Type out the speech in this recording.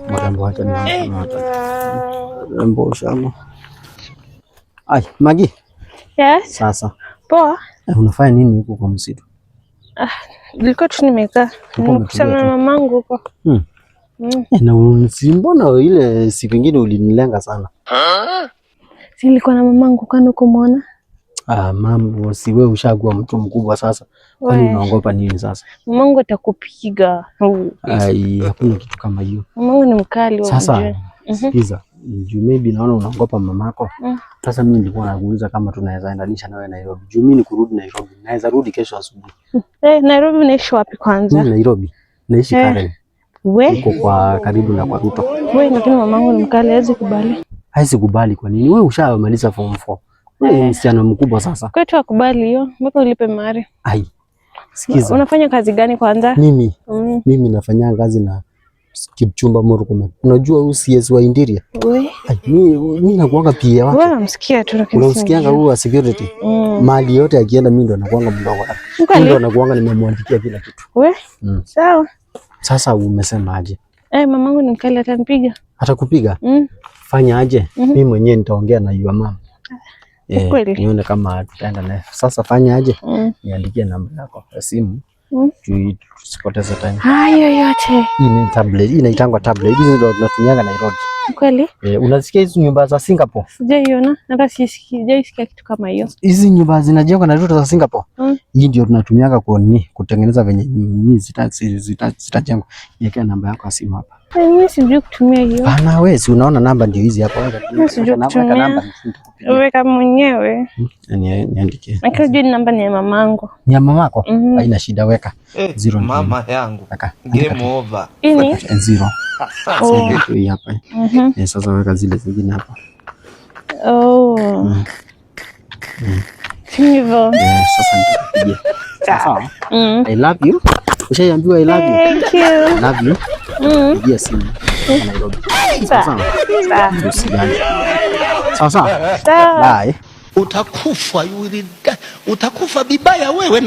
Mrembo, acha ni mrembo shamo. Ai, Magi. Yes. Sasa. Poa. Unafanya nini huko kwa msitu? Nilikuwa tu nimekaa. Nimekutana na mamangu huko. Na si mbona ile siku ingine ulinilenga sana? Si nilikuwa na mamangu, kwani hukumuona? Ah, mama, si wewe ushakuwa mtu mkubwa sasa. Kwani unaogopa nini sasa? Mamangu atakupiga. Ai, hakuna kitu kama hiyo. Mamangu ni mkali wewe. Sasa sikiza, juu maybe naona unaogopa mamako. Sasa mimi nilikuwa nakuuliza kama tunaweza endanisha nawe Nairobi. Juu mimi ni kurudi Nairobi. Naweza rudi kesho asubuhi. Nairobi unaishi wapi kwanza? Mimi Nairobi. Naishi Karen. We? Uko kwa karibu na kwa Ruto. We, lakini mamangu ni mkali, hawezi kubali. Hawezi kubali kwa nini? Wewe ushamaliza form 4. Wewe msichana mkubwa sasa. Kwetu hakubali hiyo, mpaka ulipe mahari. Ai. Sikiza. Unafanya kazi gani kwanza? Mimi mimi nafanya kazi na Kipchumba Murkomen. Unajua huyu CS wa Interior? We. Ai, mimi nakuanga PA wake. Wewe unamsikia tu lakini. Unamsikianga huyu wa security. Mali yote akienda mimi ndo nakuanga mdogo wake. Mimi ndo nakuanga nimemwandikia kila kitu. We? Sawa. Sasa umesema aje? Mamangu ni mkali, atanipiga. Atakupiga? Fanya aje? Mimi mwenyewe nitaongea na your mom. Nione kama tutaenda naye. Sasa fanya aje? Niandikie namba yako ya simu. Tusipoteze time. Hayo yote. Hii ni tablet, hii inaitangwa tablet. Hizi ndio tunatumianga Nairobi. Kweli? Unasikia hizi nyumba za Singapore? Sijaiona, hata sijaisikia kitu kama hiyo. Hizi nyumba zinajengwa na Ruto za Singapore. Hii ndio tunatumianga kwa nini kutengeneza venye nini zitajengwa. Niwekea namba yako ya simu hapa. Mimi sijui kutumia hiyo. Bana wewe, si unaona namba ndio hizi hapa. Mimi sijui kutumia. Namba Weka mwenyewe. Niandikie. Lakini sijui namba ni ya mamangu. Ni ya mamako? Haina shida, weka. 0. Mama yangu. Weka. Game over. Hii ni 0. Hii hapa. Sasa weka zile zingine hapa. Hivyo. Sasa nitakupigia. Sawa. I love you. Ushaiambiwa I love you? Thank you. I love you. Pigia simu Nairobi. Sawa. Usijali. Sawa sawa. Sawa. Bye. Utakufa, utakufa vibaya wewe na